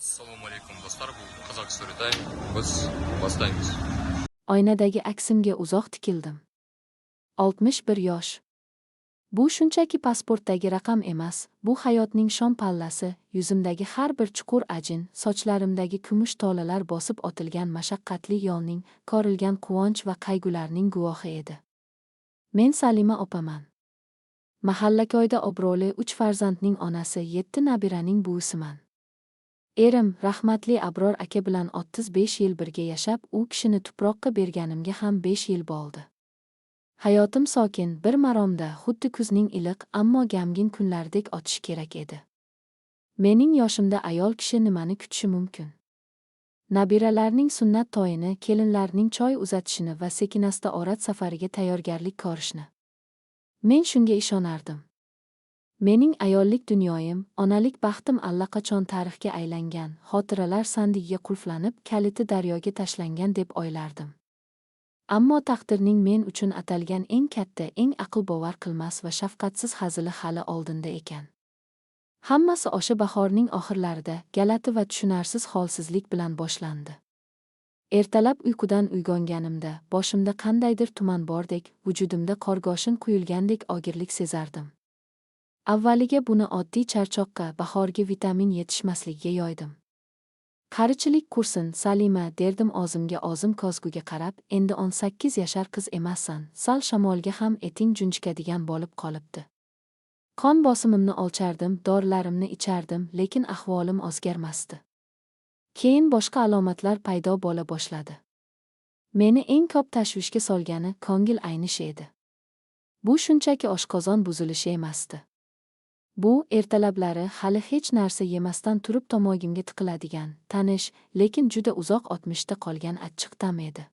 Ассалаумағалейкум, достар! Бұл Қазақ Story. Біз бастаймыз. Oynadagi aksimga uzoq tikildim. 61 yosh. Bu shunchaki pasportdagi raqam emas, bu hayotning shom pallasi, yuzimdagi har bir chuqur ajin, sochlarimdagi kumush tolalar bosib otilgan mashaqqatli yo'lning, ko'rilgan quvonch va qayg'ularning guvohi edi. Men Salima opaman. Mahallakoyda obro'li uch farzandning onasi, yetti nabiraning buvisiman. Erim, rahmatli Abror aka bilan 35 yil birga yashab, u kishini tuproqqa berganimga ham 5 yil bo'ldi. Hayotim sokin, bir maromda, xuddi kuzning iliq, ammo g'amgin kunlaridek o'tishi kerak edi. Mening yoshimda ayol kishi nimani kutishi mumkin? Nabiralarning sunnat to'yini, kelinlarning choy uzatishini va sekinasta orat safariga tayyorgarlik ko'rishni. Men shunga ishonardim. Mening ayollik dunyoyim, onalik baxtim allaqachon tarixga aylangan, xotiralar sandigiga qulflanib, kaliti daryoga tashlangan deb o'ylardim. Ammo taqdirning men uchun atalgan eng katta, eng aql bovar qilmas va shafqatsiz hazili hali oldinda ekan. Hammasi o'sha bahorning oxirlarida g'alati va tushunarsiz holsizlik bilan boshlandi. Ertalab uyqudan uyg'onganimda boshimda qandaydir tuman bordek, vujudimda qorgoshin quyilgandek og'irlik sezardim. Avvaliga buni oddiy charchoqqa, bahorgi vitamin yetishmasligiga yo'ydim. "Qarichilik qursin, Salima", derdim o'zimga o'zim ko'zguga qarab, "endi 18 yashar qiz emassan, sal shamolga ham eting junjikadigan bo'lib qolibdi." Qon bosimimni o'lchardim, dorilarimni ichardim, lekin ahvolim o'zgarmasdi. Keyin boshqa alomatlar paydo bo'la boshladi. Meni eng ko'p tashvishga solgani ko'ngil aynishi edi. Bu shunchaki oshqozon buzilishi emasdi. Bu ertalablari hali hech narsa yemasdan turib tomog'imga tiqiladigan, tanish, lekin juda uzoq o'tmishda qolgan achchiq ta'm edi.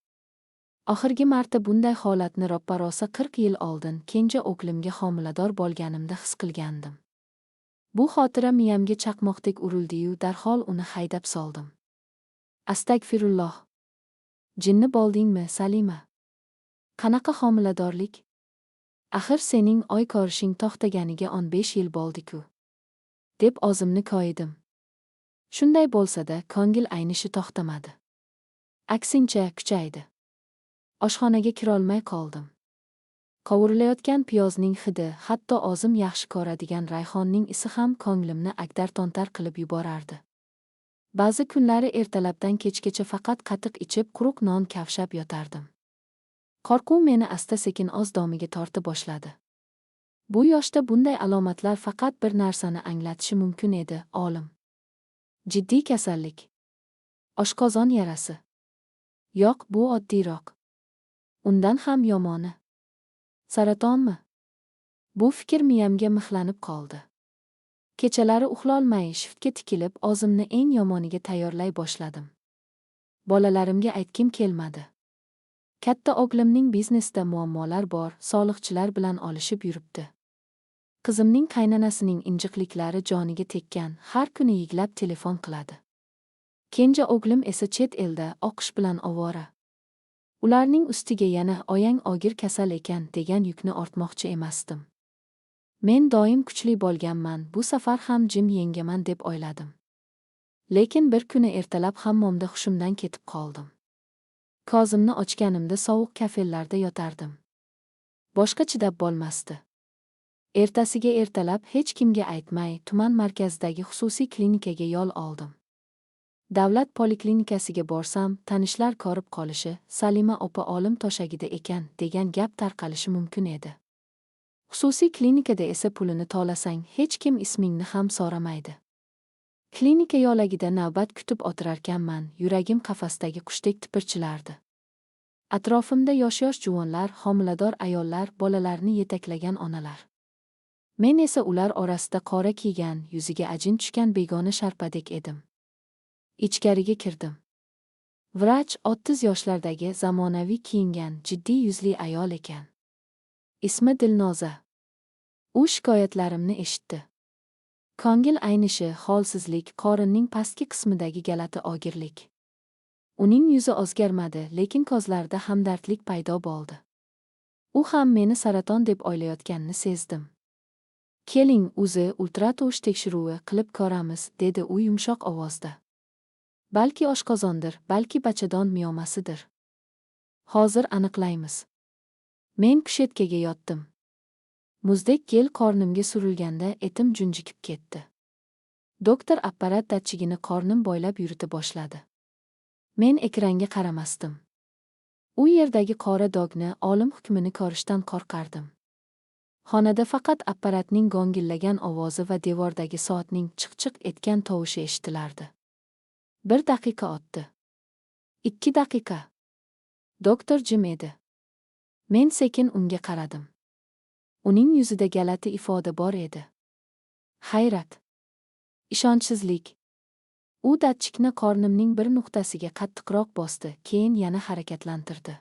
Oxirgi marta bunday holatni roppa-rosa 40 yil oldin kenja o'g'limga homilador bo'lganimda his qilgandim. Bu xotira miyamga chaqmoqdek urildi-yu, darhol uni haydab soldim. Astagfirulloh. Jinni bo'ldingmi, Salima? Qanaqa homiladorlik? Axir sening oy ko'rishing to'xtaganiga 15 yil bo'ldi-ku. Deb o'zimni koyidim. Shunday bo'lsa-da, ko'ngil aynishi to'xtamadi. Aksincha, kuchaydi. Oshxonaga kirolmay qoldim. Qovurilayotgan piyozning hidi, hatto o'zim yaxshi ko'radigan rayhonning isi ham ko'nglimni ag'dar-to'ntar qilib yuborardi. Ba'zi kunlari ertalabdan kechgacha faqat qatiq ichib, quruq non kavshab yotardim. Qo'rquv meni asta-sekin o'z domiga torta boshladi. Bu yoshda bunday alomatlar faqat bir narsani anglatishi mumkin edi: o'lim. Jiddiy kasallik. Oshqozon yarasi. Yo'q, bu oddiyroq. Undan ham yomoni. Saratonmi? Bu fikr miyamga mixlanib qoldi. Kechalari uxlolmay, shiftga tikilib, o'zimni eng yomoniga tayyorlay boshladim. Bolalarimga aytgim kelmadi. Katta o'g'limning biznesda muammolar bor, soliqchilar bilan olishib yuribdi. Qizimning qaynonasining injiqliklari joniga tekkan, har kuni yig'lab telefon qiladi. Kenja o'g'lim esa chet elda, o'qish bilan ovora. Ularning ustiga yana "Oyang og'ir kasal ekan" degan yukni ortmoqchi emasdim. Men doim kuchli bo'lganman, bu safar ham jim yengaman deb o'yladim. Lekin bir kuni ertalab hammomda hushimdan ketib qoldim. Ko'zimni ochganimda sovuq kafellarda yotardim. Boshqa chidab bo'lmasdi. Ertasiga ertalab hech kimga aytmay tuman markazidagi xususiy klinikaga yo'l oldim. Davlat poliklinikasiga borsam, tanishlar ko'rib qolishi, "Salima opa o'lim to'shagida ekan" degan gap tarqalishi mumkin edi. Xususiy klinikada esa pulini to'lasang, hech kim ismingni ham so'ramaydi. Klinika yo'lagida navbat kutib o'tirarkanman, yuragim qafasdagi qushdek tipirchilardi. Atrofimda yosh-yosh juvonlar, homilador ayollar, bolalarini yetaklagan onalar. Men esa ular orasida qora kiygan, yuziga ajin tushgan begona sharpadek edim. Ichkariga kirdim. Vrach 30 yoshlardagi, zamonaviy kiyingan, jiddiy yuzli ayol ekan. Ismi Dilnoza. U shikoyatlarimni eshitdi. Ko'ngil aynishi, holsizlik, qorinning pastki qismidagi g'alati og'irlik. Uning yuzi o'zgarmadi, lekin ko'zlarida hamdardlik paydo bo'ldi. U ham meni saraton deb o'ylayotganini sezdim. "Keling, UZI, ultratovush tekshiruvi qilib ko'ramiz", dedi u yumshoq ovozda. Balki oshqozondir, balki bachadon miyomasidir. Hozir aniqlaymiz. Men kushetkaga yotdim. Muzdek gel qornimga surilganda etim junjikib ketdi. Doktor apparat datchigini qornim bo'ylab yurita boshladi. Men ekranga qaramasdim. U yerdagi qora dogni, olim hukmini ko'rishdan qo'rqardim. Xonada faqat apparatning go'ngillagan ovozi va devordagi soatning chiq-chiq etgan tovushi eshitilardi. Bir daqiqa o'tdi. 2 daqiqa. Doktor jim edi. Men sekin unga qaradim. Uning yuzida g'alati ifoda bor edi. Hayrat. Ishonchsizlik. U datchikni qornimning bir nuqtasiga qattiqroq bosdi, keyin yana harakatlantirdi.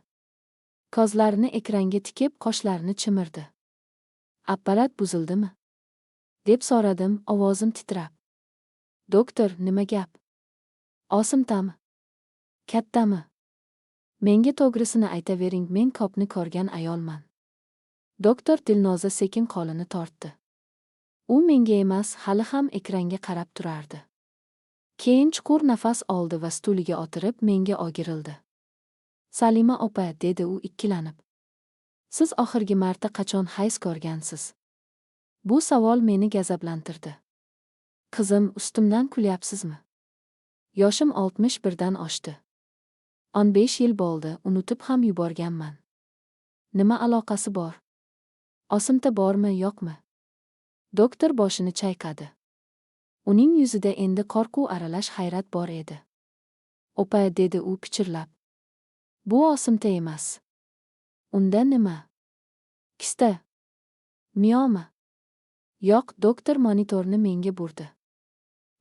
Ko'zlarini ekranga tikib, qoshlarini chimirdi. "Apparat buzildimi?" deb so'radim, ovozim titrab. "Doktor, nima gap? Osimtami? Kattami? Menga to'g'risini aytavering, men ko'pni ko'rgan ayolman." Doktor Dilnoza sekin qo'lini tortdi. U menga emas, hali ham ekranga qarab turardi. Keyin chuqur nafas oldi va stuliga o'tirib, menga o'girildi. "Salima opa," dedi u ikkilanib. "Siz oxirgi marta qachon hayz ko'rgansiz?" Bu savol meni g'azablantirdi. Qizim, ustimdan kulyapsizmi? Yoshim 61 dan oshdi. 15 yil bo'ldi, unutib ham yuborganman. Nima aloqasi bor? Osimta bormi, yo'qmi? Doktor boshini chayqadi. Uning yuzida endi qo'rquv aralash hayrat bor edi. "Opa," dedi u pichirlab. "Bu osimta emas." "Unda nima? Kista? Mioma?" "Yo'q." Doktor monitorni menga burdi.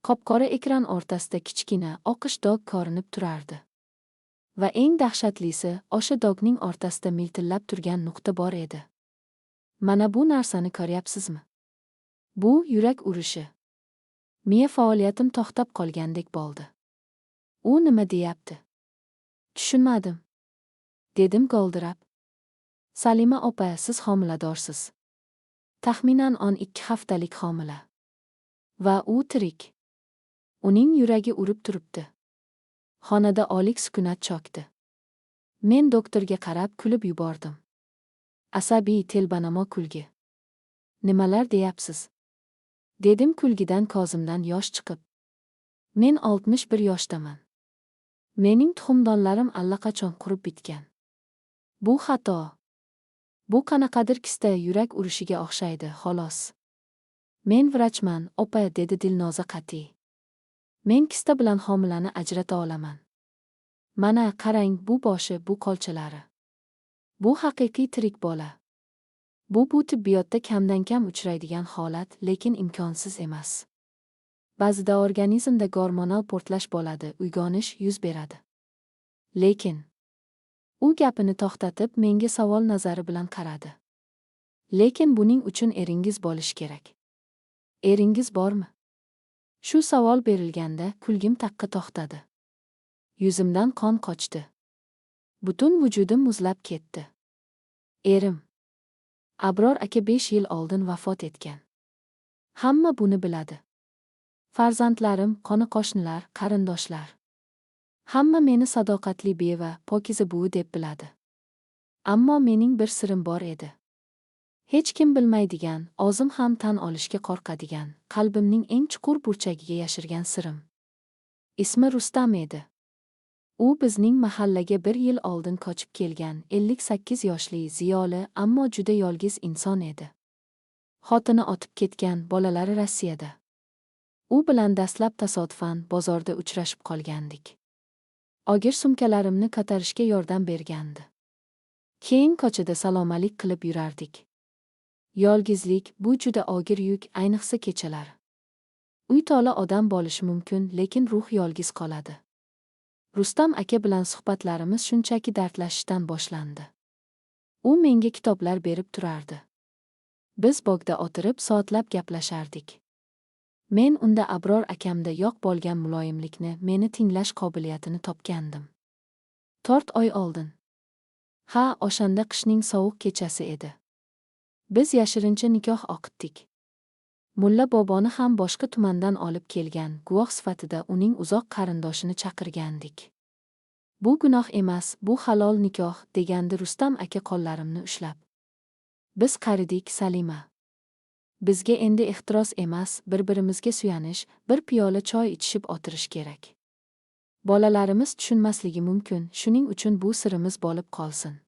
Qop-qora ekran o'rtasida kichkina oqish dog ko'rinib turardi. Va eng dahshatlisi, o'sha dogning o'rtasida miltillab turgan nuqta bor edi. "Mana bu narsani ko'ryapsizmi? Bu yurak urishi." Miya faoliyatim to'xtab qolgandek bo'ldi. U nima deyapti? "Tushunmadim," dedim goldirab. "Salima opa, siz homiladorsiz. Taxminan 12 haftalik homila. Va u tirik. Uning yuragi urib turibdi." Xonada o'lik sukunat cho'kdi. Men doktorga qarab kulib yubordim. Asabiy, telbanamo kulgi. "Nimalar deyapsiz?" dedim kulgidan ko'zimdan yosh chiqib. "Men 61 yoshdaman. Mening tuxumdonlarim allaqachon qurib bitgan. Bu xato. Bu qanaqadir kista yurak urishiga o'xshaydi, xolos." "Men vrachman, opa," dedi Dilnoza qat'iy. "Men kista bilan homilani ajrata olaman. Mana, qarang, bu boshi, bu qo'lchalari. Bu haqiqiy tirik bola. Bu tibbiyotda kamdan-kam uchraydigan holat, lekin imkonsiz emas. Ba'zida organizmda gormonal portlash bo'ladi, uyg'onish yuz beradi. Lekin" U gapini to'xtatib, menga savol nazari bilan qaradi. "Lekin buning uchun eringiz bo'lishi kerak. Eringiz bormi?" Shu savol berilganda kulgim taqqa to'xtadi. Yuzimdan qon qochdi. Butun vujudim muzlab ketdi. Erim Abror aka 5 yil oldin vafot etgan. Hamma buni biladi. Farzandlarim, qo'ni-qo'shnilar, qarindoshlar. Hamma meni sadoqatli beva, pokiza buvi deb biladi. Ammo mening bir sirim bor edi. Hech kim bilmaydigan, o'zim ham tan olishga qo'rqadigan, qalbimning eng chuqur burchagiga yashirgan sirim. Ismi Rustam edi. U bizning mahallaga bir yil oldin ko'chib kelgan, 58 yoshli, ziyoli, ammo juda yolg'iz inson edi. Xotini otib ketgan, bolalari Rossiyada. U bilan dastlab tasodifan bozorda uchrashib qolgandik. Og'ir sumkalarimni ko'tarishga yordam bergandi. Keyin ko'chada salomalik qilib yurardik. Yolg'izlik bu juda og'ir yuk, ayniqsa kechalari. Uy to'la odam bo'lishi mumkin, lekin ruh yolg'iz qoladi. Rustam aka bilan suhbatlarimiz shunchaki dardlashishdan boshlandi. U menga kitoblar berib turardi. Biz bog'da o'tirib soatlab gaplashardik. Men unda Abror akamda yo'q bo'lgan muloyimlikni, meni tinglash qobiliyatini topgandim. 4 oy oldin. Ha, o'shanda qishning sovuq kechasi edi. Biz yashirincha nikoh o'qitdik. Mulla boboni ham boshqa tumandan olib kelgan, guvoh sifatida uning uzoq qarindoshini chaqirgandik. Bu gunoh emas, bu halol nikoh, degandi Rustam aka qo'llarimni ushlab. Biz qaridik, Salima. Bizga endi ehtiros emas, bir-birimizga suyanish, bir piyola choy ichishib o'tirish kerak. Bolalarimiz tushunmasligi mumkin, shuning uchun bu sirimiz bo'lib qolsin.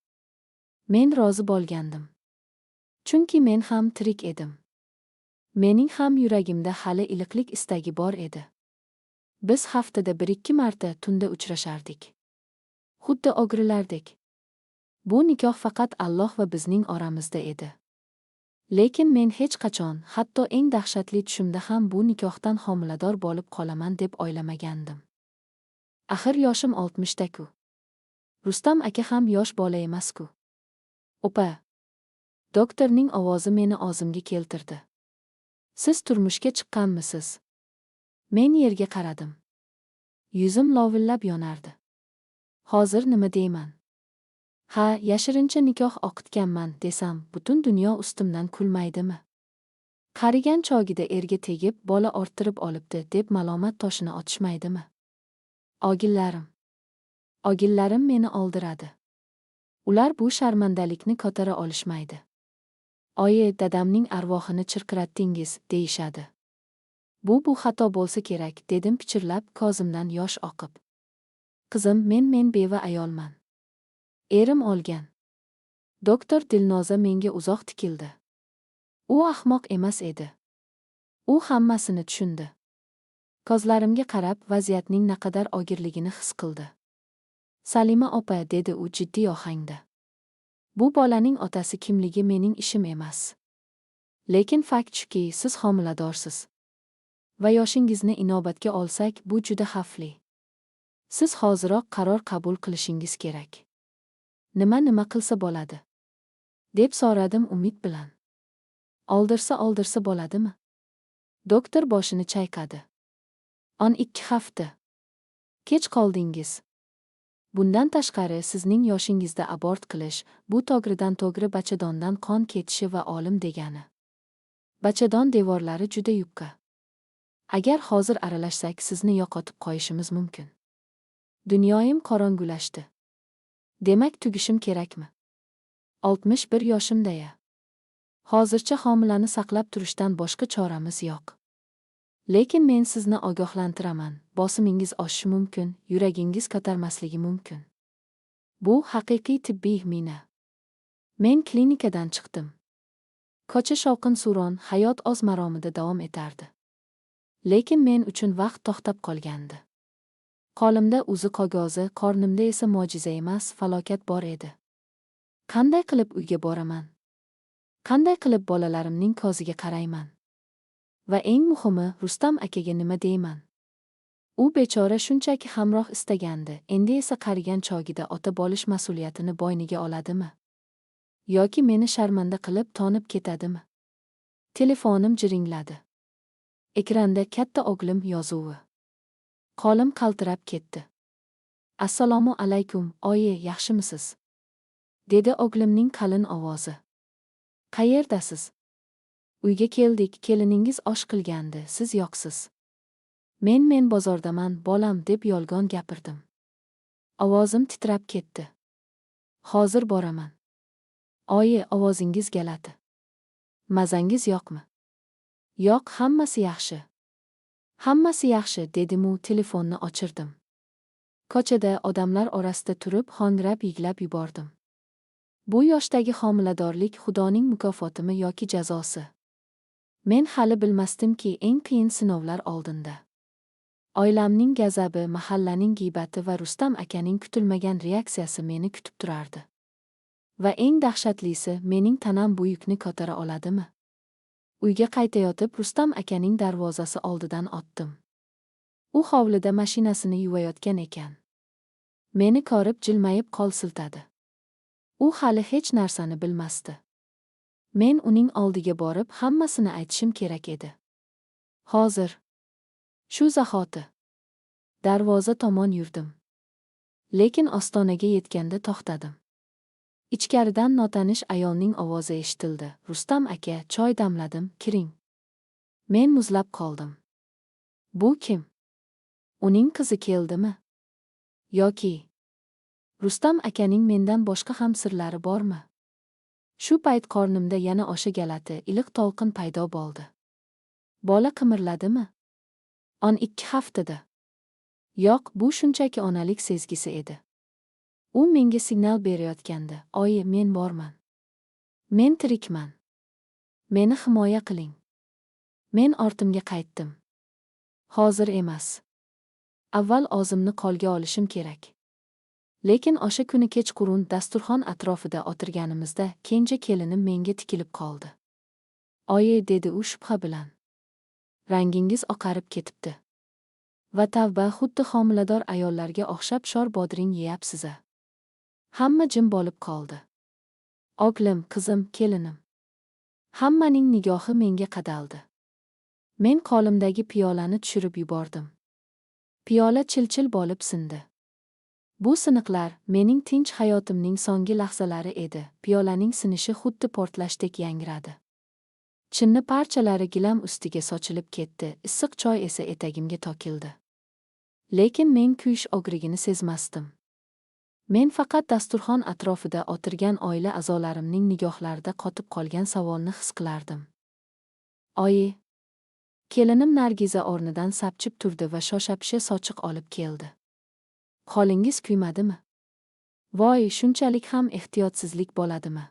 Men rozi bo'lgandim. Chunki men ham tirik edim. Mening ham yuragimda hali iliqlik istagi bor edi. Biz haftada 1-2 marta tunda uchrashardik. Xuddi o'g'rilardek. Bu nikoh faqat Alloh va bizning oramizda edi. Lekin men hech qachon, hatto eng dahshatli tushimda ham bu nikohdan homilador bo'lib qolaman deb o'ylamagandim. Axir yoshim 60da-ku. Rustam aka ham yosh bola emas-ku. Opa. Doktorning ovozi meni o'zimga keltirdi. Siz turmushga chiqqanmisiz? Men yerga qaradim. Yuzim lovillab yonardi. Hozir nima deyman? Ha, yashirincha nikoh o'qitganman desam, butun dunyo ustimdan kulmaydimi? Qarigan chog'ida erga tegib, bola orttirib olibdi deb malomat toshini otishmaydimi? Ogillarim. Ogillarim meni oldiradi. Ular bu sharmandalikni ko'tara olishmaydi. Oyi, dadamning arvohini chirqiratdingiz, deyishadi. Bu xato bo'lsa kerak, dedim pichirlab, ko'zimdan yosh oqib. Qizim, men beva ayolman. Erim olgan. Doktor Dilnoza menga uzoq tikildi. U ahmoq emas edi. U hammasini tushundi. Ko'zlarimga qarab vaziyatning naqadar og'irligini his qildi. Salima opa, dedi u jiddiy ohangda. Bu bolaning otasi kimligi mening ishim emas. Lekin fakt shuki, siz homiladorsiz. Va yoshingizni inobatga olsak, bu juda xavfli. Siz hoziroq qaror qabul qilishingiz kerak. Nima qilsa bo'ladi? Deb so'radim umid bilan. Oldirsa bo'ladimi? Doktor boshini chayqadi. 12 hafta. Kech qoldingiz. Bundan tashqari sizning yoshingizda abort qilish, bu to'g'ridan to'g'ri bachadondan qon ketishi va o'lim degani. Bachadon devorlari juda yupqa. Agar hozir aralashsak, sizni yo'qotib qo'yishimiz mumkin. Dunyoyim qorong'ulashdi. Demak, tugishim kerakmi? 61 yoshimda-ya. Hozircha homilani saqlab turishdan boshqa choramiz yo'q. Lekin men sizni ogohlantiraman, bosimingiz oshishi mumkin, yuragingiz ko'tarmasligi mumkin. Bu haqiqiy tibbiy mina. Men klinikadan chiqdim. Ko'cha shovqin-suron, hayot o'z maromida davom etardi. Lekin men uchun vaqt to'xtab qolgandi. Qo'limda uzi qog'ozi, qornimda esa mo'jiza emas, falokat bor edi. Qanday qilib uyga boraman? Qanday qilib bolalarimning ko'ziga qarayman? Va eng muhimi, Rustam akaga nima deyman? U bechora shunchaki hamroh istagandi, endi esa qarigan chog'ida ota bo'lish mas'uliyatini bo'yniga oladimi? Yoki meni sharmanda qilib tonib ketadimi? Telefonim jiringladi. Ekranda katta o'g'lim yozuvi. Qo'lim qaltirab ketdi. Assalomu alaykum, oyi, yaxshimisiz? Dedi o'g'limning qalin ovozi. Qayerdasiz? Uyga keldik, keliningiz osh qilgandi, siz yo'qsiz. Men bozordaman, bolam, deb yolg'on gapirdim. Ovozim titrab ketdi. Hozir boraman. Oyi, ovozingiz g'alati. Mazangiz yo'qmi? Yo'q, hammasi yaxshi. Hammasi yaxshi, dedim-u telefonni o'chirdim. Ko'chada odamlar orasida turib, hongrab yig'lab yubordim. Bu yoshdagi homiladorlik Xudoning mukofotimi yoki jazosi? Men hali bilmasdimki, eng qiyin sinovlar oldinda. Oilamning g'azabi, mahallaning g'iybati va Rustam akaning kutilmagan reaksiyasi meni kutib turardi. Va eng dahshatlisi, mening tanam bu yukni ko'tara oladimi? Uyga qaytayotib Rustam akaning darvozasi oldidan otdim. U hovlida mashinasini yuvayotgan ekan. Meni ko'rib jilmayib qo'l siltadi. U hali hech narsani bilmasdi. Men uning oldiga borib hammasini aytishim kerak edi. Hozir. Shu zahoti. Darvoza tomon yurdim. Lekin ostonaga yetganda to'xtadim. Ichkaridan notanish ayolning ovozi eshitildi. Rustam aka, choy damladim, kiring. Men muzlab qoldim. Bu kim? Uning qizi keldimi? Yoki Rustam akaning mendan boshqa ham sirlari bormi? Shu payt qornimda yana o'sha g'alati, iliq to'lqin paydo bo'ldi. Bola qimirladimi? 12 haftada. Yo'q, bu shunchaki onalik sezgisi edi. U menga signal berayotgandi: "Oyi, men borman. Men tirikman. Meni himoya qiling." Men ortimga qaytdim. Hozir emas. Avval o'zimni qo'lga olishim kerak. Lekin o'sha kuni kechqurun dasturxon atrofida o'tirganimizda kenja kelinim menga tikilib qoldi. "Oyi", dedi u shubha bilan. "Rangingiz oqarib ketibdi. Va tavba, xuddi homilador ayollarga o'xshab shor bodring yeyapsiz-a." Hamma jim bo'lib qoldi. O'g'lim, qizim, kelinim. Hammaning nigohi menga qadaldi. Men qo'limdagi piyolani tushirib yubordim. Piyola chil-chil bo'lib sindi. Bu siniqlar mening tinch hayotimning so'nggi lahzalari edi. Piyolaning sinishi xuddi portlashdek yangradi. Chinni parchalari gilam ustiga sochilib ketdi, issiq choy esa etagimga to'kildi. Lekin men kuyish og'rig'ini sezmasdim. Men faqat dasturxon atrofida o'tirgan oila a'zolarimning nigohlarida qotib qolgan savolni his qilardim. Oyi. Kelinim Nargiza o'rnidan sapchib turdi va shosha-pisha sochiq olib keldi. "Qo'lingiz kuymadimi? Voy, shunchalik ham ehtiyotsizlik bo'ladimi?"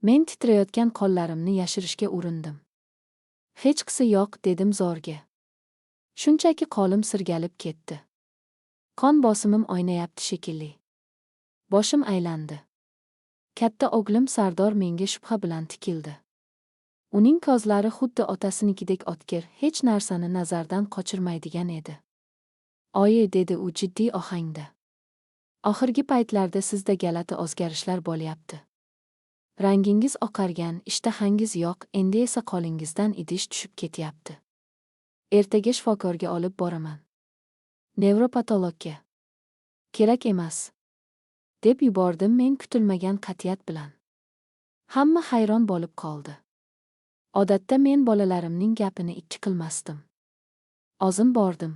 Men titrayotgan qo'llarimni yashirishga urindim. "Hechqisi yo'q", dedim zo'rga. Shunchaki qo'lim sirgalib ketdi. Qon bosimim o'ynayapti shekilli. Boshim aylandi. Katta o'g'lim Sardor menga shubha bilan tikildi. Uning ko'zlari xuddi otasinikidek o'tkir, hech narsani nazardan qochirmaydigan edi. "Oyi", dedi u jiddiy ohangda. "Oxirgi paytlarda sizda g'alati o'zgarishlar bo'lyapti. Rangingiz oqargan, ishtahangiz yo'q, endi esa qo'lingizdan idish tushib ketyapti. Ertaga shifokorga olib boraman. Nevropatologga." "Kerak emas", deb yubordim men kutilmagan qat'iyat bilan. Hamma hayron bo'lib qoldi. Odatda men bolalarimning gapini ikki qilmasdim. O'zim bordim.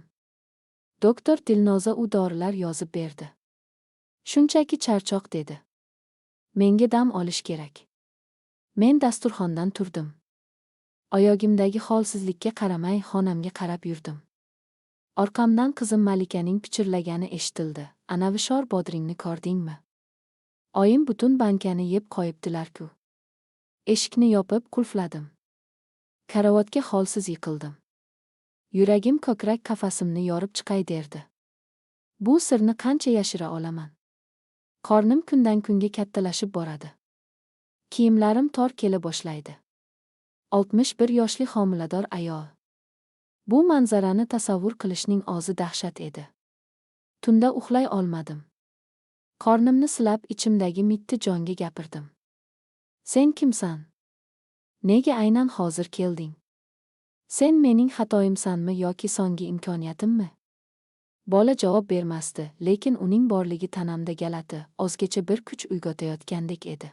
Doktor Dilnoza u dorilar yozib berdi. Shunchaki charchoq dedi. Menga dam olish kerak. Men dasturxondan turdim. Oyog'imdagi holsizlikka qaramay xonamga qarab yurdim. Orqamdan qizim Malikaning pichirlagani eshitildi. "Anavi shor bodringni ko'rdingmi? Oyim butun bankani yeb qo'yibdilar-ku." Eshikni yopib qulfladim. Karavotga holsiz yiqildim. Yuragim ko'krak qafasimni yorib chiqay derdi. Bu sirni qancha yashira olaman? Qornim kundan kunga kattalashib boradi. Kiyimlarim tor kela boshlaydi. 61 yoshli homilador ayol. Bu manzarani tasavvur qilishning o'zi dahshat edi. Tunda uxlay olmadim. Qornimni silab ichimdagi mitti jonga gapirdim. Sen kimsan? Nega aynan hozir kelding? Sen mening xatoyimsanmi yoki so'nggi imkoniyatimmi? Bola javob bermasdi, lekin uning borligi tanamda g'alati, o'zgacha bir kuch uyg'otayotgandek edi.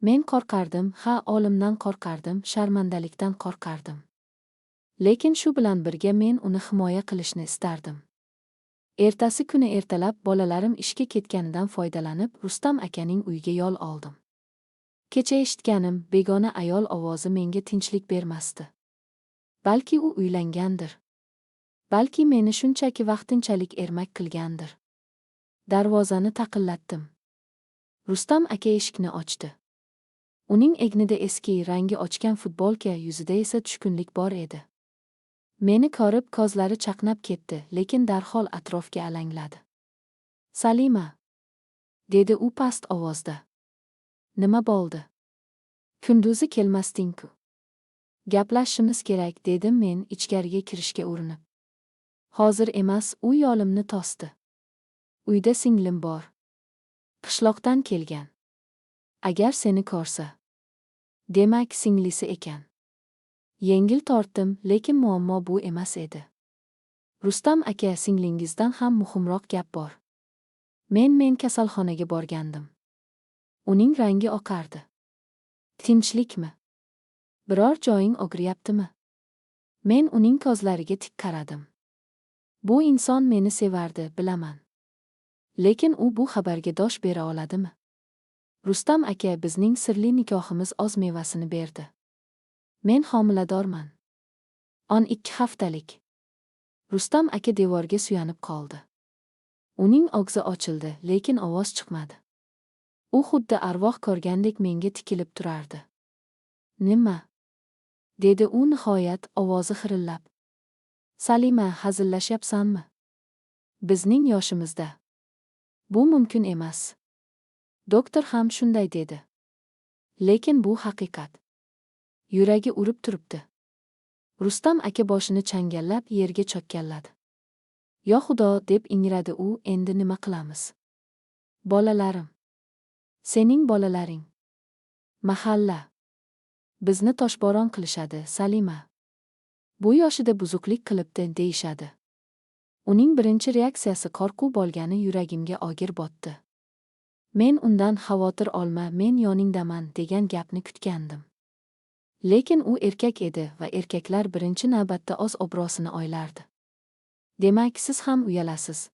Men qo'rqardim, ha, olimdan qo'rqardim, sharmandalikdan qo'rqardim. Lekin shu bilan birga men uni himoya qilishni istardim. Ertasi kuni ertalab bolalarim ishga ketganidan foydalanib, Rustam akaning uyiga yo'l oldim. Kecha eshitganim begona ayol ovozi menga tinchlik bermasdi. Balki u uylangandir. Balki meni shunchaki vaqtinchalik ermak qilgandir. Darvozani taqillatdim. Rustam aka eshikni ochdi. Uning egnida eski, rangi ochgan futbolka, yuzida esa tushkunlik bor edi. Meni ko'rib ko'zlari chaqnab ketdi, lekin darhol atrofga alangladi. "Salima", dedi u past ovozda. "Nima bo'ldi? Kunduzi kelmasding-ku." "Gaplashishimiz kerak", dedim men ichkariga kirishga urinib. "Hozir emas", u yo'limni to'sdi. "Uyda singlim bor. Qishloqdan kelgan. Agar seni ko'rsa." Demak, singlisi ekan. Yengil tortdim, lekin muammo bu emas edi. "Rustam aka, singlingizdan ham muhimroq gap bor. Men kasalxonaga borgandim." Uning rangi oqardi. "Tinchlikmi? Biror joying og'riyaptimi?" Men uning ko'zlariga tik qaradim. Bu inson meni sevardi, bilaman. Lekin u bu xabarga dosh bera oladimi? Rustam aka, bizning sirli nikohimiz o'z mevasini berdi. Men homiladorman. 12 haftalik. Rustam aka devorga suyanib qoldi. Uning og'zi ochildi, lekin ovoz chiqmadi. U xuddi arvoh ko'rgandek menga tikilib turardi. "Nima?" dedi u nihoyat, ovozi xirillab. "Salima, hazillashyapsanmi? Bizning yoshimizda. Bu mumkin emas. Doktor ham shunday dedi. Lekin bu haqiqat. Yuragi urib turibdi." Rustam aka boshini changallab yerga cho'kkalladi. "Yo Xudo," deb ingradi u, "endi nima qilamiz? Bolalarim. Sening bolalaring. Mahalla. Bizni toshbo'ron qilishadi, Salima. Bu yoshida buzuqlik qilibdi, deyishadi." Uning birinchi reaksiyasi qo'rquv bo'lgani yuragimga og'ir botdi. Men undan xavotir olma, men yoningdaman degan gapni kutgandim. Lekin u erkak edi va erkaklar birinchi navbatda o'z obro'sini o'ylardi. "Demak, siz ham uyalasiz?"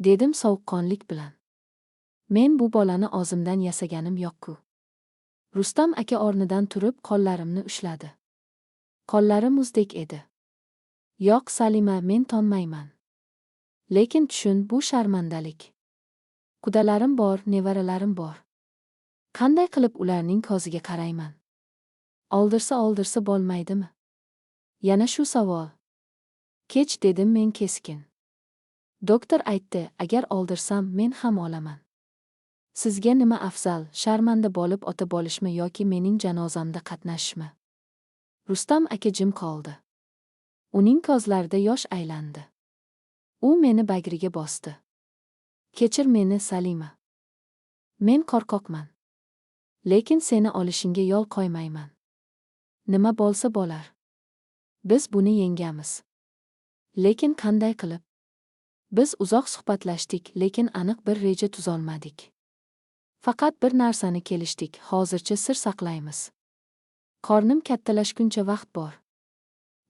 dedim sovuqqonlik bilan. "Men bu bolani o'zimdan yasaganim yo'q-ku." Rustam aka o'rnidan turib qo'llarimni ushladi. Qo'llari muzdek edi. "Yo'q, Salima, men tonmayman. Lekin tushun, bu sharmandalik. Qudalarim bor, nevaralarim bor. Qanday qilib ularning ko'ziga qarayman? Oldirsa oldirsa bo'lmaydimi?" Yana shu savol. "Kech," dedim men keskin. "Doktor aytdi, agar oldirsam, men ham olaman. Sizga nima afzal, sharmanda bo'lib ota bo'lishmi yoki mening janozamda qatnashishmi?" Rustam aka jim qoldi. Uning ko'zlarida yosh aylandi. U meni bag'riga bosdi. "Kechir meni, Salima. Men qo'rqoqman. Lekin seni olishingga yo'l qo'ymayman. Nima bo'lsa bo'lar. Biz buni yengamiz. Lekin qanday qilib?" Biz uzoq suhbatlashdik, lekin aniq bir reja tuzolmadik. Faqat bir narsani kelishdik, hozircha sir saqlaymiz. Qornim kattalashguncha vaqt bor.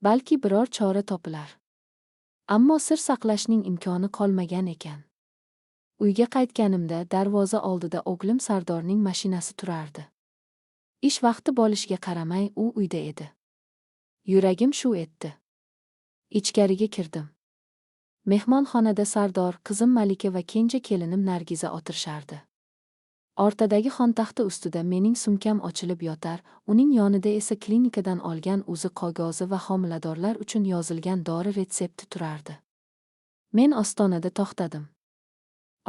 Balki biror chora topilar. Ammo sir saqlashning imkoni qolmagan ekan. Uyga qaytganimda darvoza oldida o'g'lim Sardorning mashinasi turardi. Ish vaqti bo'lishiga qaramay u uyda edi. Yuragim shuv etdi. Ichkariga kirdim. Mehmonxonada Sardor, qizim Malika va kenja kelinim Nargiza o'tirishardi. O'rtadagi xontaxta ustida mening sumkam ochilib yotar, uning yonida esa klinikadan olgan UZI qog'ozi va homiladorlar uchun yozilgan dori retsepti turardi. Men ostonada to'xtadim.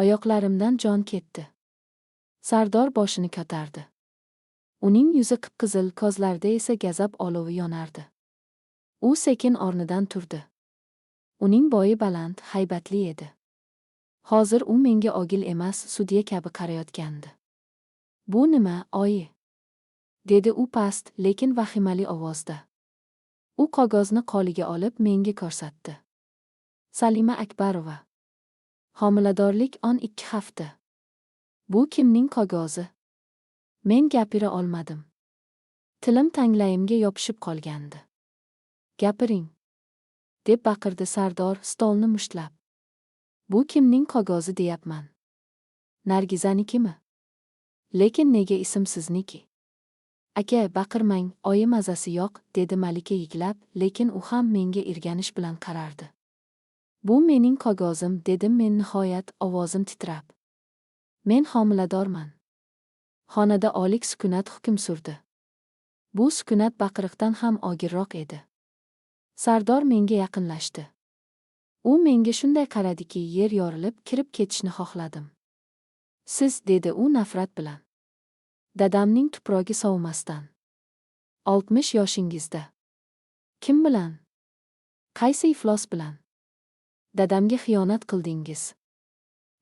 Oyoqlarimdan jon ketdi. Sardor boshini ko'tardi. Uning yuzi qip-qizil, ko'zlarida esa g'azab olovi yonardi. U sekin o'rnidan turdi. Uning bo'yi baland, haybatli edi. Hozir u menga o'g'il emas, sudya kabi qarayotgandi. "Bu nima, oyi?" dedi u past, lekin vahimali ovozda. U qog'ozni qo'liga olib menga ko'rsatdi. Salima Akbarova. Homiladorlik 12 hafta. Bu kimning qog'ozi? Men gapira olmadim. Tilim tanglayimga yopishib qolgandi. "Gapiring!" deb baqirdi Sardor stolni mushtlab. "Bu kimning qog'ozi deyapman? Nargizanikimi? Lekin nega ism sizniki?" "Aka, baqirmang, oyi mazasi yo'q," dedi Malika yig'lab, lekin u ham menga irganish bilan qarardi. "Bu mening qog'ozim," dedim men nihoyat, ovozim titrab. "Men homiladorman." Xonada olik sukunat hukm surdi. Bu sukunat baqiriqdan ham og'irroq edi. Sardor menga yaqinlashdi. U menga shunday qaradiki, yer yorilib kirib ketishni xohladim. "Siz," dedi u nafrat bilan. "Dadamning tuprog'i sovimasdan. 60 yoshingizda. Kim bilan? Qaysi iflos bilan? Dadamga xiyonat qildingiz?"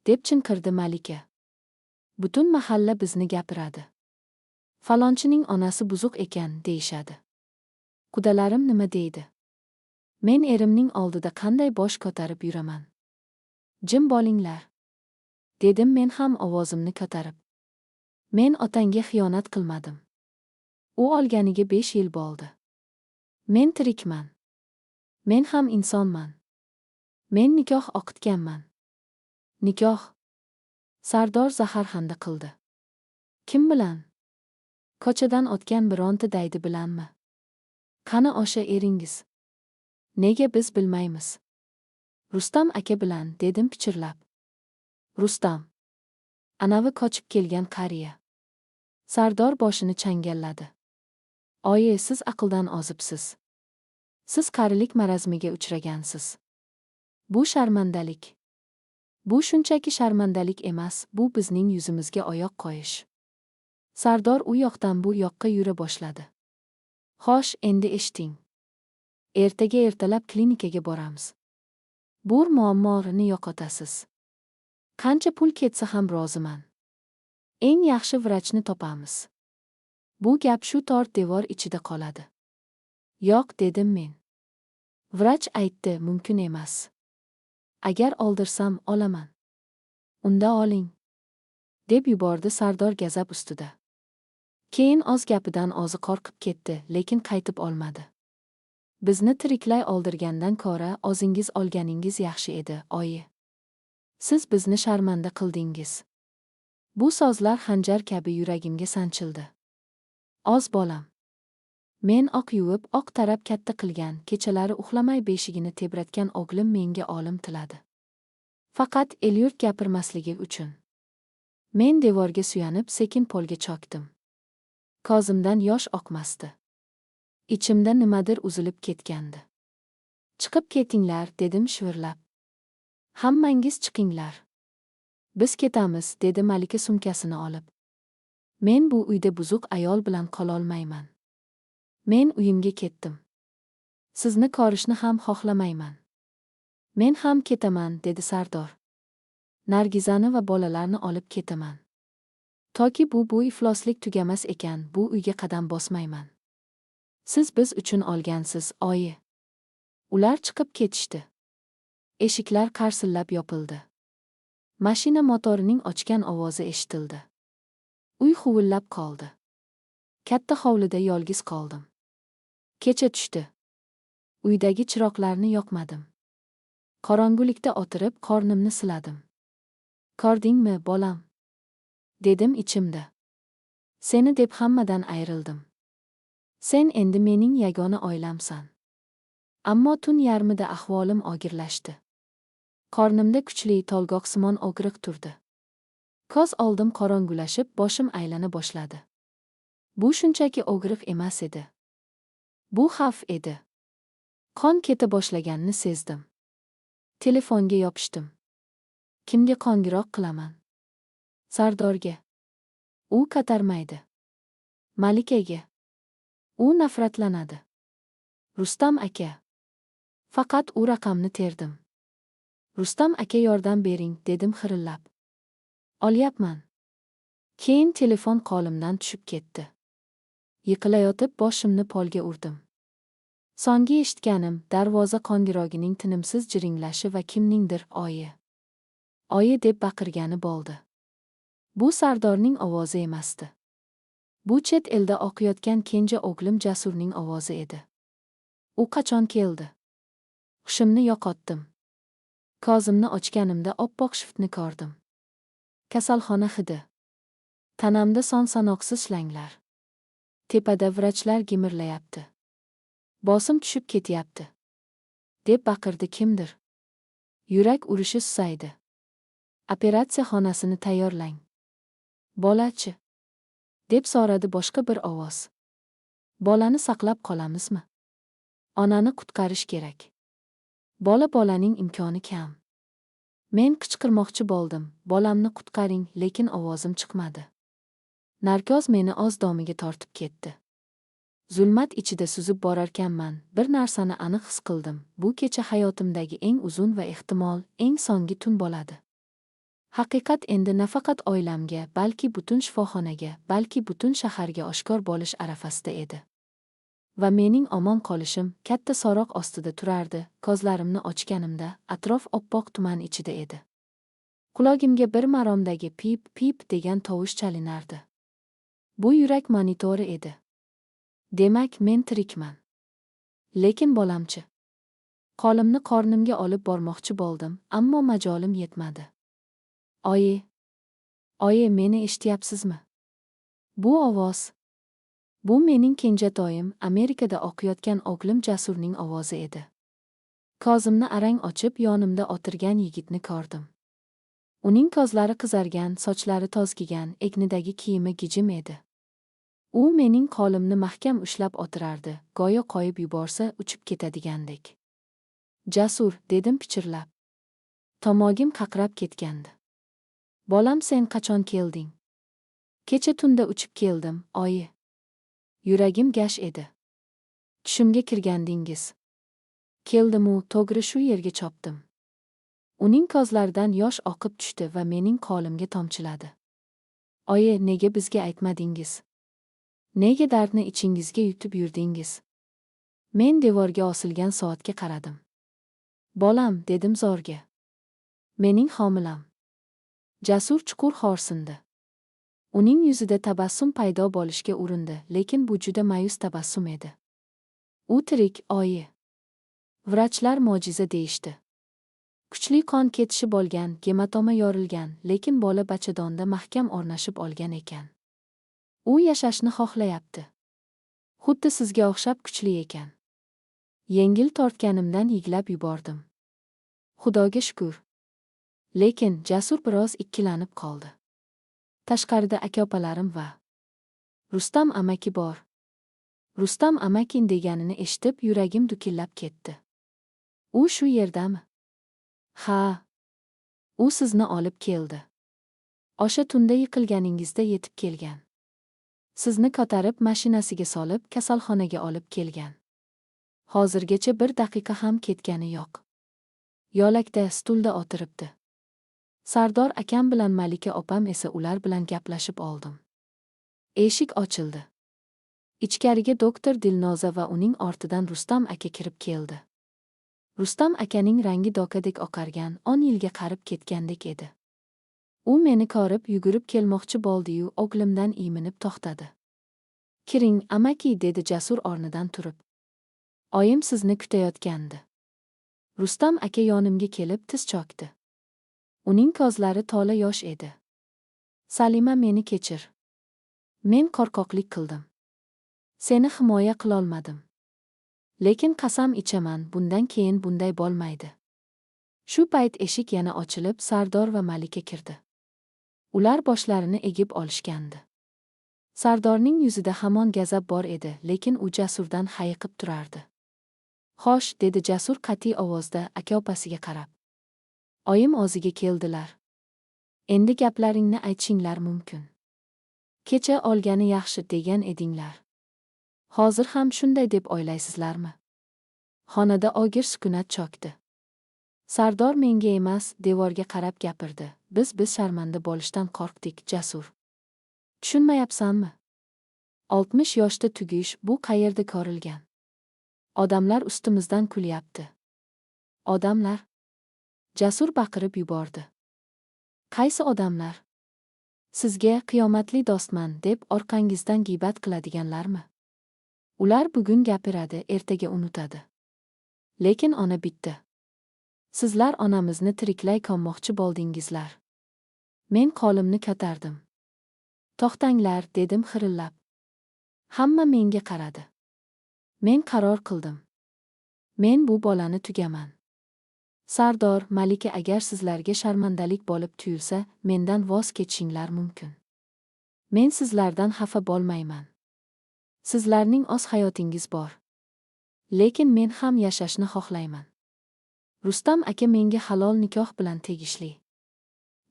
deb chinqirdi Malika. "Butun mahalla bizni gapiradi. Falonchining onasi buzuq ekan, deyishadi. Qudalarim nima deydi? Men erimning oldida qanday bosh ko'tarib yuraman? Jim bo'linglar," dedim men ham ovozimni ko'tarib. "Men otangga xiyonat qilmadim. U olganiga 5 yil bo'ldi. Men tirikman. Men ham insonman. Men nikoh o'qitganman. Nikoh. Sardor zaharxanda qildi. Kim bilan? Ko'chadan o'tgan bironta daydi bilanmi? Qani o'sha eringiz? Nega biz bilmaymiz? Rustam aka bilan, dedim pichirlab. Rustam. Anavi qochib kelgan qariya. Sardor boshini changalladi. Oyi, siz aqldan ozibsiz. Siz qarilik marazmiga uchragansiz. Bu sharmandalik. Bu shunchaki sharmandalik emas, bu bizning yuzimizga oyoq qo'yish. Sardor u yoqdan bu yoqqa yura boshladi. Xo'sh, endi eshiting. Ertaga ertalab klinikaga boramiz. Bu muammoni yo'qotasiz. Qancha pul ketsa ham roziman. Eng yaxshi vrachni topamiz. Bu gap shu tor devor ichida qoladi. Yo'q, dedim men. Vrach aytdi, mumkin emas. Agar oldirsam, olaman. Unda oling. Deb yubordi Sardor gazab ustida. Keyin oz gapidan o'zi qo'rqib ketdi, lekin qaytib olmadi. Bizni tiriklay oldirgandan ko'ra o'zingiz olganingiz yaxshi edi, oyi. Siz bizni sharmanda qildingiz. Bu so'zlar xanjar kabi yuragimga sanchildi. Oz bolam. Men oq yuvib, oq tarab katta qilgan, kechalari uxlamay beshigini tebratgan o'g'lim menga olim tiladi. Faqat el-yurt gapirmasligi uchun. Men devorga suyanib, sekin polga cho'kdim. Ko'zimdan yosh oqmasdi. Ichimda nimadir uzilib ketgandi. Chiqib ketinglar, dedim shivirlab. Hammangiz chiqinglar. Biz ketamiz, dedi Malika sumkasini olib. Men bu uyda buzuq ayol bilan qololmayman. Men uyimga ketdim. Sizni ko'rishni ham xohlamayman. Men ham ketaman, dedi Sardor. Nargizani va bolalarni olib ketaman. Toki bu ifloslik tugamas ekan, bu uyga qadam bosmayman. Siz biz uchun olgansiz, oyi. Ular chiqib ketishdi. Eshiklar qarsillab yopildi. Mashina motorining ochgan ovozi eshitildi. Uy huvillab qoldi. Katta hovlida yolg'iz qoldim. Kecha tushdi. Uydagi chiroqlarni yoqmadim. Qorong'ulikda o'tirib qornimni siladim. Ko'rdingmi, bolam? Dedim ichimda. Seni deb hammadan ayrildim. Sen endi mening yagona oilamsan. Ammo tun yarmida ahvolim og'irlashdi. Qornimda kuchli tolgoqsimon og'riq turdi. Ko'z oldim qorong'ulashib, boshim aylana boshladi. Bu shunchaki og'riq emas edi. Bu xavf edi. Qon keta boshlaganini sezdim. Telefonga yopishdim. Kimga qo'ng'iroq qilaman? Sardorga. U ko'tarmaydi. Malikaga. U nafratlanadi. Rustam aka. Faqat u raqamni terdim. Rustam aka, yordam bering, dedim xirillab. Olyapman. Keyin telefon qo'limdan tushib ketdi. Yiqilayotib boshimni polga urdim. So'nggi eshitganim darvoza qo'ng'irog'ining tinimsiz jiringlashi va kimningdir oyi. Oyi deb baqirgani bo'ldi. Bu Sardorning ovozi emasdi. Bu chet elda o'qiyotgan kenja o'g'lim Jasurning ovozi edi. U qachon keldi? Hushimni yo'qotdim. Ko'zimni ochganimda oppoq shiftni ko'rdim. Kasalxona hidi. Tanamda son sanoqsiz shlanglar. Tepada vrachlar gimirlayapti. Bosim tushib ketyapti. Deb baqirdi kimdir. Yurak urishi susaydi. Operatsiya xonasini tayyorlang. Bolachi? Deb so'radi boshqa bir ovoz. Bolani saqlab qolamizmi? Onani qutqarish kerak. Bola bolaning imkoni kam. Men qichqirmoqchi bo'ldim, bolamni qutqaring, lekin ovozim chiqmadi. Narkoz meni oz domiga tortib ketdi. Zulmat ichida suzib borarkanman, bir narsani aniq his qildim. Bu kecha hayotimdagi eng uzun va ehtimol eng so'nggi tun bo'ladi. Haqiqat endi nafaqat oilamga, balki butun shifoxonaga, balki butun shaharga oshkor bo'lish arafasida edi. Va mening omon qolishim katta so'roq ostida turardi. Ko'zlarimni ochganimda atrof oppoq tuman ichida edi. Qulog'imga bir maromdagi pip pip degan tovush chalinardi. Bu yurak monitori edi. Demak, men tirikman. Lekin bolamchi? Qo'limni qornimga olib bormoqchi bo'ldim, ammo majolim yetmadi. Oyi! Oyi, meni eshityapsizmi? Bu ovoz. Bu mening kenjatoyim, Amerikada o'qiyotgan o'g'lim Jasurning ovozi edi. Ko'zimni arang ochib, yonimda o'tirgan yigitni ko'rdim. Uning ko'zlari qizargan, sochlari to'zgigan, egnidagi kiyimi gijim edi. U mening qo'limni mahkam ushlab o'tirardi, go'yo qo'yib yuborsa uchib ketadigandek. Jasur, dedim pichirlab. Tomog'im qaqrab ketgandi. Bolam, sen qachon kelding? Kecha tunda uchib keldim, oyi. Yuragim gash edi. Tushimga kirgandingiz. Keldim-u, to'g'ri shu yerga chopdim. Uning ko'zlaridan yosh oqib tushdi va mening qo'limga tomchiladi. Oyi, nega bizga aytmadingiz? Nega dardni ichingizga yutib yurdingiz? Men devorga osilgan soatga qaradim. Bolam, dedim zo'rga. Mening homilam. Jasur chuqur xo'rsindi. Uning yuzida tabassum paydo bo'lishga urindi, lekin bu juda ma'yus tabassum edi. U tirik, oyi. Vrachlar mo'jiza deyishdi. Kuchli qon ketishi bo'lgan, gematoma yorilgan, lekin bola bachadonda mahkam o'rnashib olgan ekan. U yashashni xohlayapti. Xuddi sizga o'xshab kuchli ekan. Yengil tortganimdan yiglab yubordim. Xudoga shukur. Lekin Jasur biroz ikkilanib qoldi. Tashqarida aka-opalarim va Rustam amaki bor. Rustam amakin deganini eshitib yuragim dukillab ketdi. U shu yerdami? Ha. U sizni olib keldi. O'sha tunda yiqilganingizda yetib kelgan. Sizni ko'tarib mashinasiga solib kasalxonaga olib kelgan. Hozirgacha bir daqiqa ham ketgani yo'q. Yo'lakda stulda o'tiribdi. Sardor akam bilan Malika opam esa ular bilan gaplashib oldim. Eshik ochildi. Ichkariga doktor Dilnoza va uning ortidan Rustam aka kirib keldi. Rustam akaning rangi dokadek oqargan, 10 yilga qarib ketgandek edi. U meni ko'rib yugurib kelmoqchi bo'ldi-yu, o'g'limdan iyminib to'xtadi. Kiring, amaki, dedi Jasur o'rnidan turib. Oyim sizni kutayotgandi. Rustam aka yonimga kelib tiz cho'kdi. Uning ko'zlari to'la yosh edi. Salima, meni kechir. Men qo'rqoqlik qildim. Seni himoya qilolmadim. Lekin qasam ichaman, bundan keyin bunday bo'lmaydi. Shu payt eshik yana ochilib, Sardor va Malika kirdi. Ular boshlarini egib olishgandi. Sardorning yuzida hamon g'azab bor edi, lekin u Jasurdan hayiqib turardi. Xo'sh, dedi Jasur qat'iy ovozda aka-opasiga qarab. Oyim o'ziga keldilar. Endi gaplaringni aytishinglar mumkin. Kecha olgani yaxshi degan edinglar. Hozir ham shunday deb o'ylaysizlarmi? Xonada og'ir sukunat cho'kdi. Sardor menga emas, devorga qarab gapirdi. Biz sharmanda bo'lishdan qo'rqdik, Jasur. Tushunmayapsanmi? 60 yoshda tugish bu qayerda ko'rilgan? Odamlar ustimizdan kulyapti. Odamlar? Jasur baqirib yubordi. Qaysi odamlar? Sizga qiyomatli do'stman deb orqangizdan g'iybat qiladiganlarmi? Ular bugun gapiradi, ertaga unutadi. Lekin ona bitta. Sizlar onamizni tiriklay ko'mmoqchi bo'ldingizlar. Men qo'limni ko'tardim. To'xtanglar, dedim xirillab. Hamma menga qaradi. Men qaror qildim. Men bu bolani tugaman. Sardor, Malika, agar sizlarga sharmandalik bo'lib tuyulsa, mendan voz kechishinglar mumkin. Men sizlardan xafa bo'lmayman. Sizlarning o'z hayotingiz bor. Lekin men ham yashashni xohlayman. Rustam aka menga halol nikoh bilan tegishli.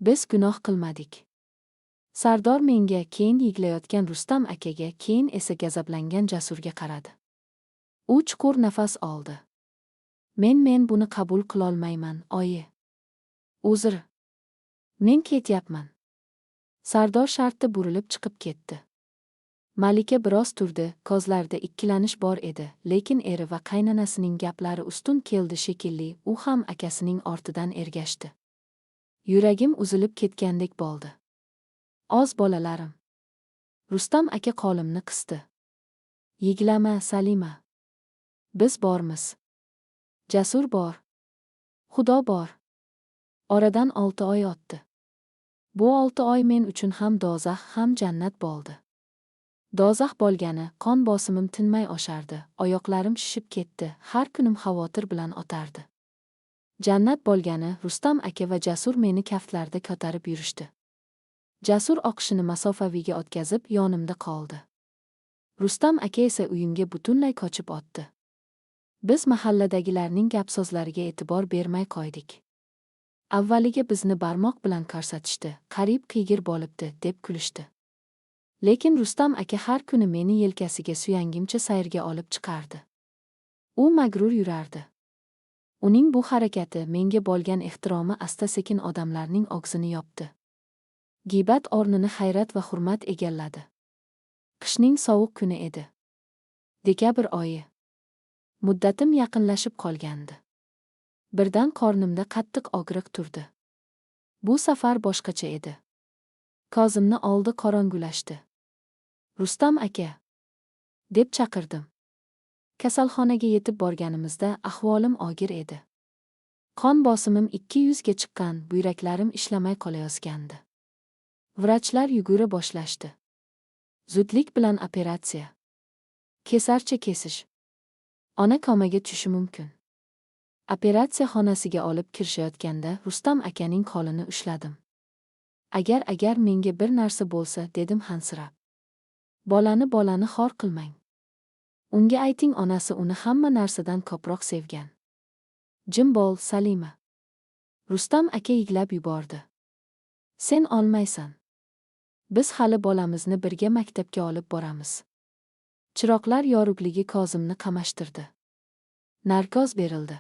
Biz gunoh qilmadik. Sardor menga, keyin yig'layotgan Rustam akaga, keyin esa g'azablangan Jasurga qaradi. U chuqur nafas oldi. Men buni qabul qilolmayman, oyi. Uzr. Men ketyapman. Sardor shartta burilib chiqib ketdi. Malika biroz turdi, ko'zlarida ikkilanish bor edi, lekin eri va qaynonasining gaplari ustun keldi shekilli, u ham akasining ortidan ergashdi. Yuragim uzilib ketgandek bo'ldi. Oz bolalarim. Rustam aka qo'limni qisdi. Yiglama, Salima. Biz bormiz. Jasur bor. Xudo bor. Oradan 6 oy o'tdi. Bu 6 oy men uchun ham do'zax, ham jannat bo'ldi. Do'zax bo'lgani, qon bosimim tinmay oshardi, oyoqlarim shishib ketdi, har kunim xavotir bilan o'tardi. Jannat bo'lgani, Rustam aka va Jasur meni kaftlarida ko'tarib yurishdi. Jasur o'qishini masofaviyga o'tkazib, yonimda qoldi. Rustam aka esa uyimga butunlay ko'chib o'tdi. Biz mahalladagilarning gap-so'zlariga e'tibor bermay qo'ydik. Avvaliga bizni barmoq bilan ko'rsatishdi, qariyb qiygir bo'libdi, deb kulishdi. Lekin Rustam aka har kuni meni yelkasiga suyangimcha sayrga olib chiqardi. U mag'rur yurardi. Uning bu harakati, menga bo'lgan ehtiromi asta-sekin odamlarning og'zini yopdi. Giybat o'rnini hayrat va hurmat egalladi. Qishning sovuq kuni edi. Dekabr oyi. Muddatim yaqinlashib qolgandi. Birdan qornimda qattiq og'riq turdi. Bu safar boshqacha edi. Ko'zimni oldi qorong'ulashdi. Rustam aka, deb chaqirdim. Kasalxonaga yetib borganimizda ahvolim og'ir edi. Qon bosimim 200 ga chiqqan, buyraklarim ishlamay qolayozgandi. Vrachlar yugura boshlashdi. Zudlik bilan operatsiya. Kesarcha kesish. Ona komaga tushishi mumkin. Operatsiya xonasiga olib kirishayotganda Rustam akaning qo'lini ushladim. Agar menga bir narsa bo'lsa, dedim hansirab. Bolani xor qilmang. Unga ayting, onasi uni hamma narsadan ko'proq sevgan. Jim bo'l, Salima. Rustam aka yiglab yubordi. Sen olmaysan. Biz hali bolamizni birga maktabga olib boramiz. Chiroqlar yorug'ligi ko'zimni qamashtirdi. Narkoz berildi.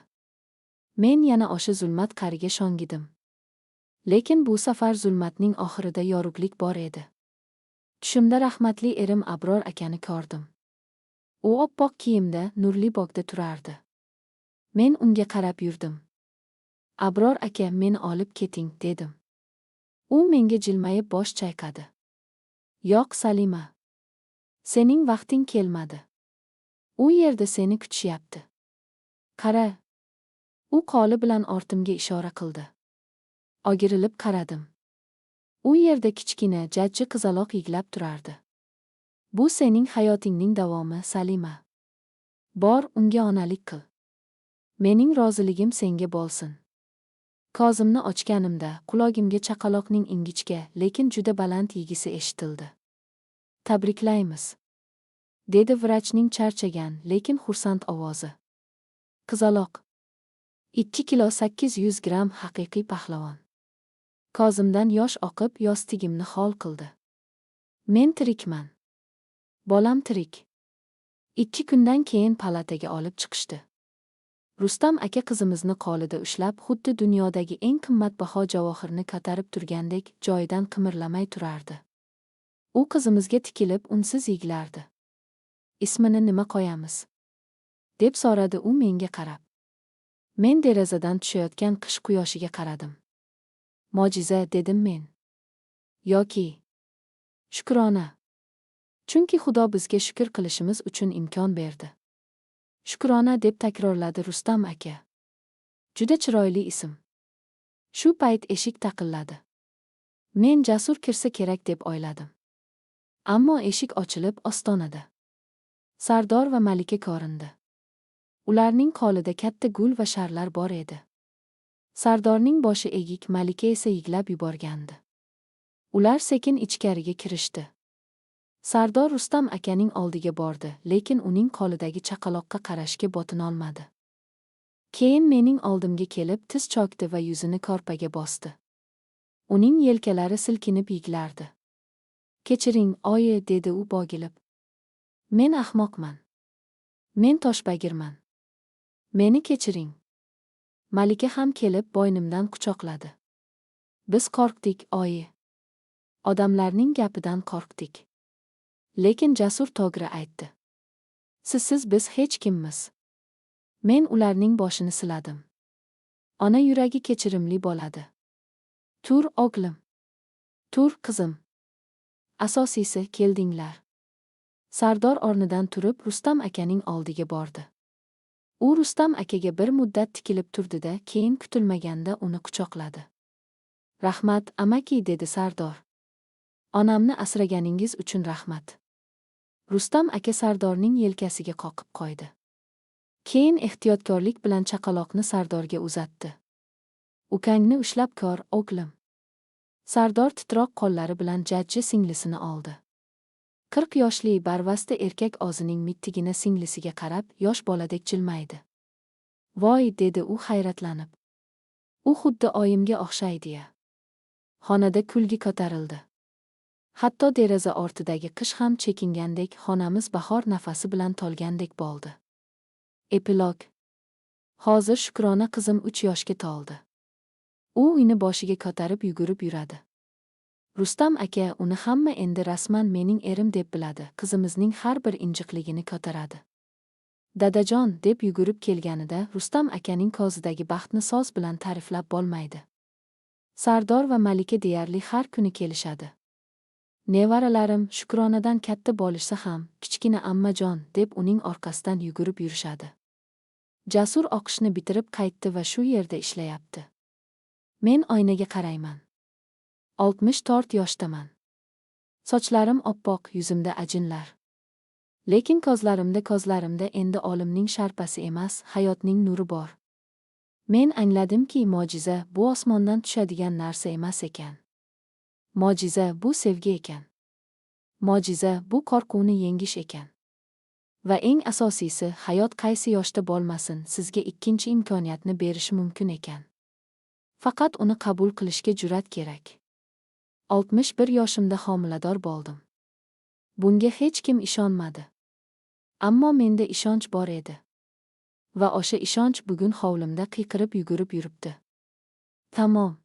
Men yana o'sha zulmat qariga sho'ng'idim. Lekin bu safar zulmatning oxirida yorug'lik bor edi. Tushimda rahmatli erim Abror akani ko'rdim. U oppoq kiyimda nurli bog'da turardi. Men unga qarab yurdim. Abror aka, meni olib keting, dedim. U menga jilmayib bosh chayqadi. Yo'q, Salima. Sening vaqting kelmadi. U yerda seni kutishyapti. Qara. U qo'li bilan ortimga ishora qildi. O'girilib qaradim. U yerda kichkina jajji qizaloq yiglab turardi. Bu sening hayotingning davomi, Salima. Bor, unga onalik qil. Mening roziligim senga bo'lsin. Ko'zimni ochganimda qulog'imga chaqaloqning ingichka, lekin juda baland yig'isi eshitildi. Tabriklaymiz, dedi vrachning charchagan, lekin xursand ovozi. Qizaloq. 2 kilo 800 gramm haqiqiy pahlavon. Ko'zimdan yosh oqib, yostigimni hol qildi. Men tirikman. Bolam tirik. 2 kundan keyin palataga olib chiqishdi. Rustam aka qizimizni qo'lida ushlab, xuddi dunyodagi eng qimmatbaho javohirni ko'tarib turgandek, joyidan qimirlamay turardi. U qizimizga tikilib, unsiz yig'lardi. Ismini nima qo'yamiz? Deb so'radi u menga qarab. Men derazadan tushayotgan qish quyoshiga qaradim. Mo'jiza, dedim men. Yoki shukrona. Chunki Xudo bizga shukr qilishimiz uchun imkon berdi. Shukrona, deb takrorladi Rustam aka. Juda chiroyli ism. Shu payt eshik taqilladi. Men Jasur kirsa kerak deb o'yladim. Ammo eshik ochilib, ostonada Sardor va Malika ko'rindi. Ularning qo'lida katta gul va sharlar bor edi. Sardorning boshi egik, Malika esa yiglab yuborgandi. Ular sekin ichkariga kirishdi. Sardor Rustam akaning oldiga bordi, lekin uning qo'lidagi chaqaloqqa qarashga botinolmadi. Keyin mening oldimga kelib, tiz cho'kdi va yuzini ko'rpaga bosdi. Uning yelkalari silkinib yig'lardi. Kechiring, oyi, dedi u bo'g'ilib. Men ahmoqman. Men toshbagirman. Meni kechiring. Malika ham kelib bo'ynimdan quchoqladi. Biz qo'rqdik, oyi. Odamlarning gapidan qo'rqdik. Lekin Jasur to'g'ri aytdi. Sizsiz biz hech kimmiz. Men ularning boshini siladim. Ona yuragi kechirimli bo'ladi. Tur, o'g'lim. Tur, qizim. Asosiysi, keldinglar. Sardor o'rnidan turib, Rustam akaning oldiga bordi. U Rustam akaga bir muddat tikilib turdi-da, keyin kutilmaganda uni quchoqladi. "Rahmat, amaki", dedi Sardor. "Onamni asraganingiz uchun rahmat." Rustam aka Sardorning yelkasiga qoqib qo'ydi. Keyin ehtiyotkorlik bilan chaqaloqni Sardorga uzatdi. "Ukangni ushlab ko'r, o'g'lim." Sardor titroq qo'llari bilan jajji singlisini oldi. 40 yoshli barvasta erkak o'zining mittigina singlisiga qarab, yosh boladek jilmaydi. "Voy", dedi u hayratlanib. "U xuddi oyimga o'xshaydi-ya." Xonada kulgi ko'tarildi. Hatto deraza ortidagi qish ham chekingandek, xonamiz bahor nafasi bilan to'lgandek bo'ldi. Epilog. Hozir Shukrona qizim 3 yoshga to'ldi. U uyni boshiga ko'tarib yugurib yuradi. Rustam aka, uni hamma endi rasman mening erim deb biladi, qizimizning har bir injiqligini ko'taradi. "Dadajon", deb yugurib kelganida Rustam akaning ko'zidagi baxtni so'z bilan ta'riflab bo'lmaydi. Sardor va Malika deyarli har kuni kelishadi. Nevaralarim Shukronadan katta bo'lishsa ham, "Kichkina ammajon", deb uning orqasidan yugurib yurishadi. Jasur o'qishni bitirib qaytdi va shu yerda ishlayapti. Men oynaga qarayman. 64 yoshdaman. Sochlarim oppoq, yuzimda ajinlar. Lekin ko'zlarimda endi olimning sharpasi emas, hayotning nuri bor. Men angladimki, mo'jiza bu osmondan tushadigan narsa emas ekan. Mo'jiza bu sevgi ekan. Mo'jiza bu qo'rquvni yengish ekan. Va eng asosiysi, hayot qaysi yoshda bo'lmasin, sizga ikkinchi imkoniyatni berishi mumkin ekan. Faqat uni qabul qilishga jur'at kerak. 61 yoshimda homilador bo'ldim. Bunga hech kim ishonmadi. Ammo menda ishonch bor edi. Va o'sha ishonch bugun hovlimda qiyqirib yugurib yuribdi. Tamom.